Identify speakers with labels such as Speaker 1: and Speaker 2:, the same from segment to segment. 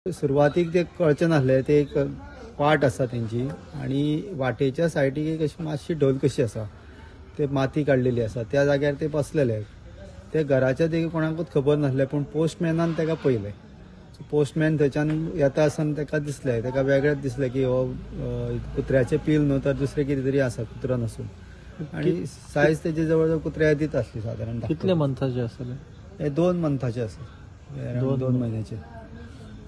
Speaker 1: सुरवातीक ते कळचें नासलें, ते एक वाट आसा तेंची आनी वाटेच्या सायडीक एक अशी मातशी ढोल कशी आसा, ते माती काडलेली आसा, त्या जाग्यार ते बसलेले. ते घराच्या देगेक कोणाकूच खबर नासलें, पूण पोस्टमॅनान ताका पळयलें. सो पोस्टमॅन थंयच्यान येता आसतना ताका दिसलें, ताका वेगळेंच दिसलें की हो कुत्र्याचें पील न्हू तर दुसरें कितें तरी आसा, कुत्रो नासून. आनी सायज तेजी जवळ जवळ कुत्र्या येदीच आसली सादारण.
Speaker 2: कितले मंथाचे आसले?
Speaker 1: हे 2 मंथाचे आसा, 2 म्हयन्याचे.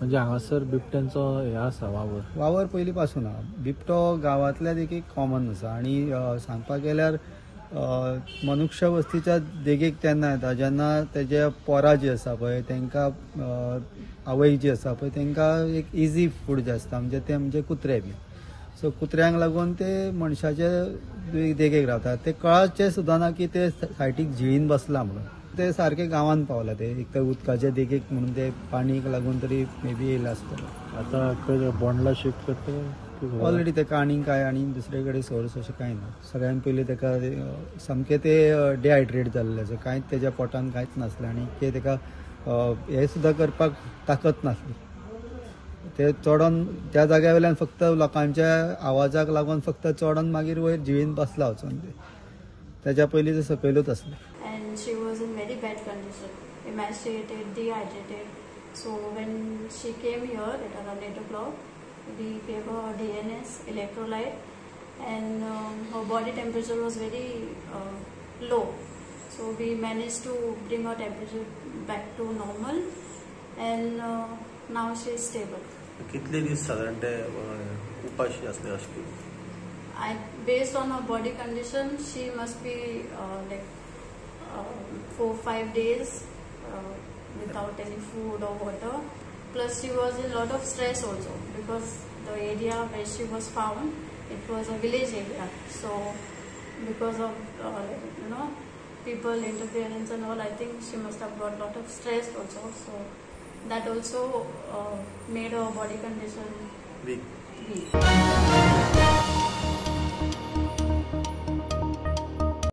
Speaker 2: म्हणजे हांगासर बिबट्यांचो हे आसा वावर?
Speaker 1: वावर पयलीं पासून आहा. बिबटो गांवांतल्या देखीक कॉमन आसा. आनी सांगपाक गेल्यार मनुष्य वस्तीच्या देगेक तेन्ना येता जेन्ना तेजे पोरां जी आसा पळय तांकां, आवय जी आसा पळय तांकां एक इजी फूड जें आसता, म्हणजे ते म्हणजे कुत्रे बी. सो कुत्र्यांक लागून ते मनशाचे देगेक रावतात. ते कळाचे सुद्दां ना की ते सायटीक झिळीन बसला म्हणून. ते सारके गांवान पावला, ते एक तर उदकाच्या देगेक म्हणून ते पाणीक लागून तरी मे बी येयला आसतलो.
Speaker 2: आतां खंय बोंडला शिफ्ट करता?
Speaker 1: ऑलरेडी ताका आनी काय आनी दुसरे कडेन सोर्स अशें कांय ना. सगळ्यान पयलीं ताका सामकें ते डिहायड्रेट जाल्लें, सो कांयच तेज्या पोटान कांयच नासलें आनी ते ताका हें सुद्दां करपाक ताकत नासली. ते चडोन त्या जाग्या वयल्यान फक्त लोकांच्या आवाजाक लागून फक्त चडोन मागीर वयर जिवीन बसला वचोन ते. ताच्या पयलीं ते सकयलूच आसलें.
Speaker 3: And she was in very bad condition, emaciated, dehydrated. So when she came here at around 8 o'clock, we gave her DNS, electrolyte, and her body temperature was very low. So we managed to bring her temperature back to normal, and now she is stable.
Speaker 4: कितले दीस साधारण ते उपाशी असले अशें?
Speaker 3: Based on her body condition, she must be like 4-5 days without any food or water. Plus she was in a lot of stress also, because the area where she was found, it was a village area. So because of you know, people interference and all, I think she must have got a lot of stress also. So that also made her body condition
Speaker 4: weak.